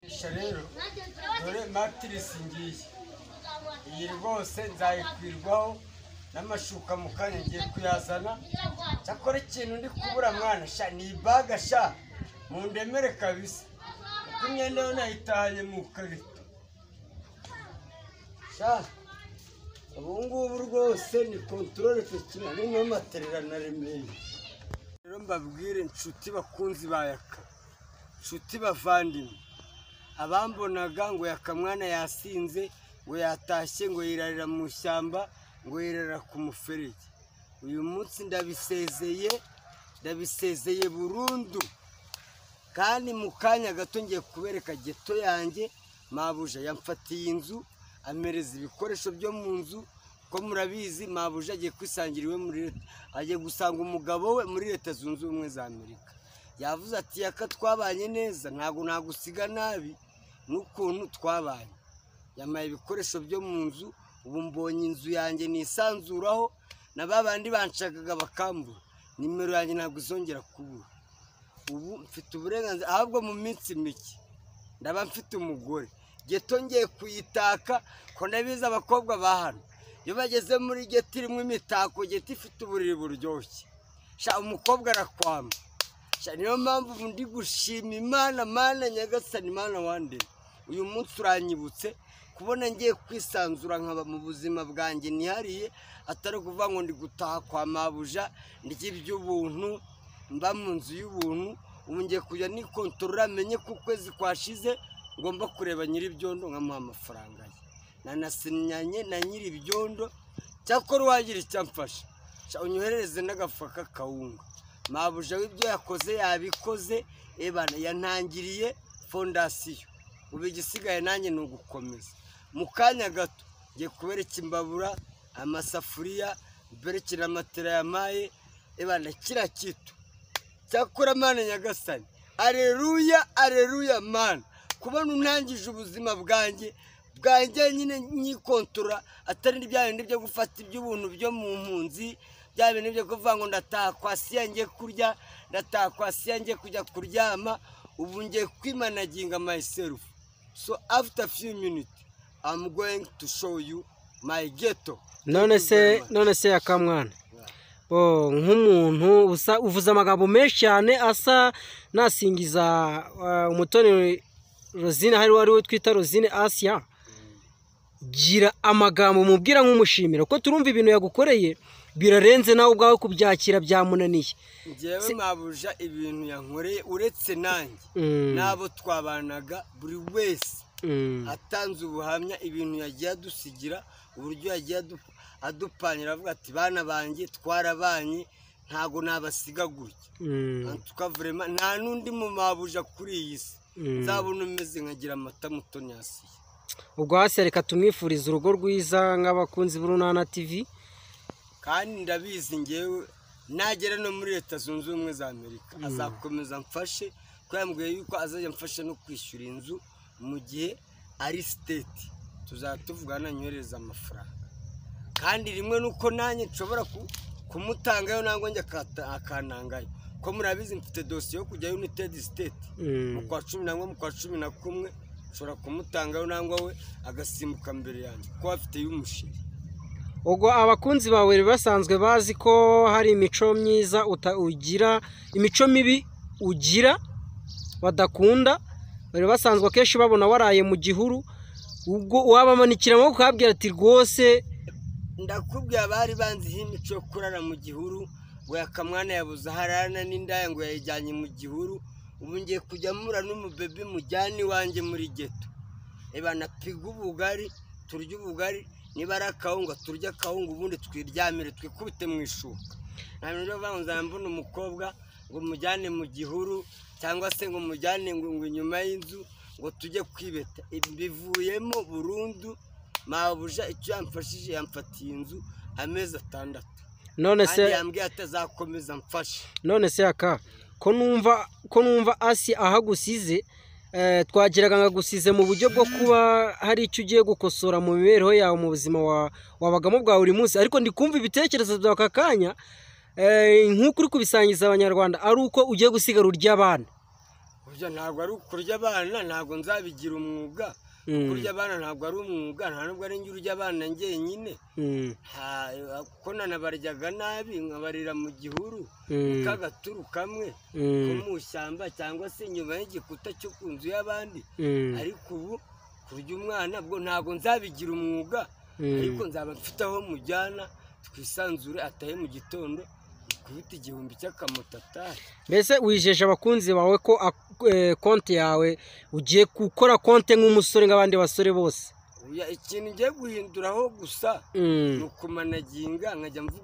Sha rero, dore mattress ngiye iyi rwose nzayikwirwaho n'amashuka mu kanya ngiye kuyazana. Cyakora ikintu ndi kubura mwana sha ni ibaga sha, mundemere kabisa, kuko imyenda yo nayitahanye mu karito sha. Ubu ngubu rwose ni contrôle tekina n'amaterera na Remeye. Rero mbabwire inshuti bakunzi ba Yaka, inshuti bavandimwe, abambonaga ngo Yakamwana yasinze, ngo yatashye, ngo yirarira mu ishyamba, ngo yirarira ku muferege, uyu munsi ndabisezeye, ndabisezeye burundu. Kandi mu kanya gato ngiye kubereka ghetto yanjye. Mabuja yamfatiye inzu, amereza ibikoresho byo mu nzu. Ko murabizi, mabuja agiye kwisangira iwe muri leta, agiye gusanga umugabo we muri Leta Zunze Ubumwe za Amerika. Yavuze ati: "Yaka, twabanye neza, ntabwo nagusiga nabi n'ukuntu twabanye." Yamaye ibikoresho byo mu nzu. Ubu mbonye inzu yanjye nisanzuraho, na ba bandi banshakaga bakambura, nimero yanjye ntabwo izongera kubura. Ubu mfite uburenganzira, ahubwo mu minsi mike ndaba mfite umugore. Ghetto ngiye kuyitaka, ko ndabizi abakobwa ba hano iyo bageze muri ghetto irimo imitako, ghetto ifite uburiri buryoshye sha, umukobwa arakwama sha. Niyo mpamvu ndi gushima Imana. Mana nyagasani, Imana wandemye, uyu munsi uranyibutse kubona ngiye kwisanzura, nkaba mu buzima bwanjye nihariye, atari ukuvuga ngo ndi gutaha kwa mabuja, ndya iby'ubuntu, mba mu nzu y'ubuntu. Ubu ngiye kujya nikontorora, menye ko ukwezi kwashize ngomba kureba nyir'ibyondo nkamuha amafaranga ye. Nanasinyanye na nyir'ibyondo. Cyakora uwagira icyo amfasha, unyoherereze n'agafuka k'akawunga. Mabuja w'ibyo yakoze yabikoze, ebana yantangiriye fondation, ubu igisigaye nanjye ni ugukomeza. Mu kanya gato ngiye kubereka imbabura, amasafuriya, mberekera matera yamaye, ebana kiriya kitu. Cyakora Mana nyagasani, areruya, areruya Mana, kubona untangije ubuzima bwanjye nyine nyikontora, atari bya bindi byo gufata iby'ubuntu byo mu mpunzi, bya bintu byo kuvuga ngo ndataha kwa siya ngiye kurya, ndataha kwa siya ngiye kujya kuryama. Ubu ngiye kwimanaginga myself. So after few minutes I'm going to show you my ghetto. None se Yakamwana, bo nk'umuntu usa uvuze amagambo menshi cyane asa nasingiza Umutoni Rosine, hari wari we twita Rosine Asia, gira amagambo mubwira nk'umushimira, kuko turumva ibintu yagukoreye birarenze, nawe ubwawe kubyakira byamunaniye. Ngewe mabuja ibintu yankoreye, uretse nanjye n'abo twabanaga, buri wese atanze ubuhamya ibintu yagiye adusigira, uburyo yagiye adupangira, avuga ati: "Bana banjye twarabanye, ntago nabasiga gutya." Tukavurema nta n'undi mu mabuja kuri iyi si nzabona umeze nkagira amata Mutoni Asiya. Ubwo hasi reka tumwifurize urugo rwiza nk'abakunzi b'Urunana TV. Kandi ndabizi ngewe nagera no muri Leta Zunze Ubumwe za Amerika azakomeza amfashe, ko yambwiye yuko azajya amfasha no kwishyura inzu mu gihe ari States. Tuzajya tuvugana, anyohereza amafaranga. Kandi rimwe nuko nanjye nshobora kumutangayo nangwa njye akantangayo, ko murabizi mfite dosiye yo kujya United States mu kwa 10 nangwa mu kwa 11. Nshobora kumutangayo nangwa we agasimbuka mbere yanjye, kuko afite y'umusheri. Ubwo abakunzi bawe basanzwe bazi ko hari imico myiza ugira, imico mibi ugira badakunda. Bari basanzwe akenshi babona waraye mu gihuru. Ubwo wabamanikira amaboko ukababwira ati rwose? Ndakubwiye, abari banziho imico yo kurara mu gihuru, ngo Yakamwana yabuze aho ararana n'indaya, ngo yayijyanye mu gihuru, ubu ngiye kujya mura n'umubebi mujyane iwanjye muri ghetto, reba napiga ubugari, turye ubugari, niba ari akawunga turye akawunga, ubundi twiryamire, twikubite mu ishuka. Nta bintu byo kuvuga ngo nzaba mbona umukobwa ngo mujyane mu gihuru, cyangwa se ngo mujyane ngo inyuma y'inzu ngo tujye kwibeta. Ibi bivuyemo burundu. Mabuja icyo yamfashije, yamfatiye inzu amezi 6. None se Kandi yambwiye atazakomeza mfashe. None se aka ko numva Asi ahagusize, twagiraga ngo agusize mu buryo bwo kuba hari icyo ugiye gukosora mu mibereho yawe, mu buzima wabagamo bwa buri munsi, ariko ndi kumva ibitekerezo byawe aka kanya, nk'uko uri kubisangiza Abanyarwanda, ari uko ugiye gusigara urya abana. Burya ntabwo ari ukurya abana, ntabwo nzabigira umwuga. Kurya abana ntabwo ari umwuga, nta nubwo ari njye urya abana njyenyine. Kuko nanabaryaga nabi, nkabarira mu gihuru, k'agaturu kamwe ko mu ishyamba cyangwa se inyuma y'igikuta cyo ku nzu y'abandi. Ariko ubu kurya umwana bwo ntabwo nzabigira umwuga, ariko nzaba mfite aho mujyana twisanzure, atahe mu gitondo ikubita 1000 cy'akamoto atahe. Mbese wijeje abakunzi bawe ko konti yawe ugiye gukora konti nk'umusore nk'abandi basore bose? Oya, ikintu ngiye guhinduraho gusa ni ukumanaginga nkajya mvuga.